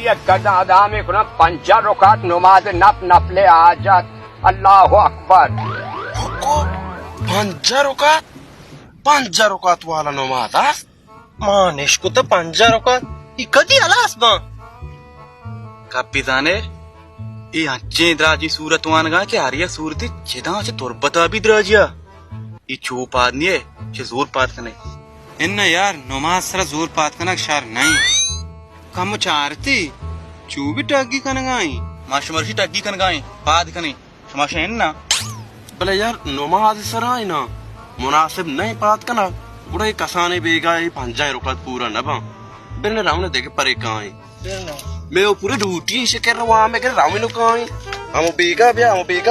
یک گردن ادامے کناں، پنجاہ رکعت نماز نپ نفل حاجت۔ اللہ اکبر۔ حکو، پنجاہ رکعت؟ پنجاہ رکعت والا نماز است؟ ما نشکت پنجاہ رکعت، ای کدی ہلاس باں؟ کپی زانے، ای انچیں دراجیں سورت وانگاں کہ ہر یک سورتے چداں چہ تربتا بھی دراجیا۔ ای چو پاد نیے، چہ زور پاد کنے۔ اناں یار، نماز سرا زور پاد کنگ شر نئیں۔ کمو چارتی، چو بھی ٹگی کنگائیں۔ ما شمرشی ٹگی کنگائیں، پاد کنیں۔ شما شہ اناں۔ بلے یار، نماز سرا اناں مناسب نئیں پاد کنگ۔ گڑا اے کسانیں بیگاہ اے پنجاہیں رکعت پورا نہ باں۔ بلے رونے دگہ پرے کائیں۔ میں او پورے ڈوٹی شکر وامے کہ رونے کائیں۔ ہمو بیگاہ بیا، ہمو بیگاہ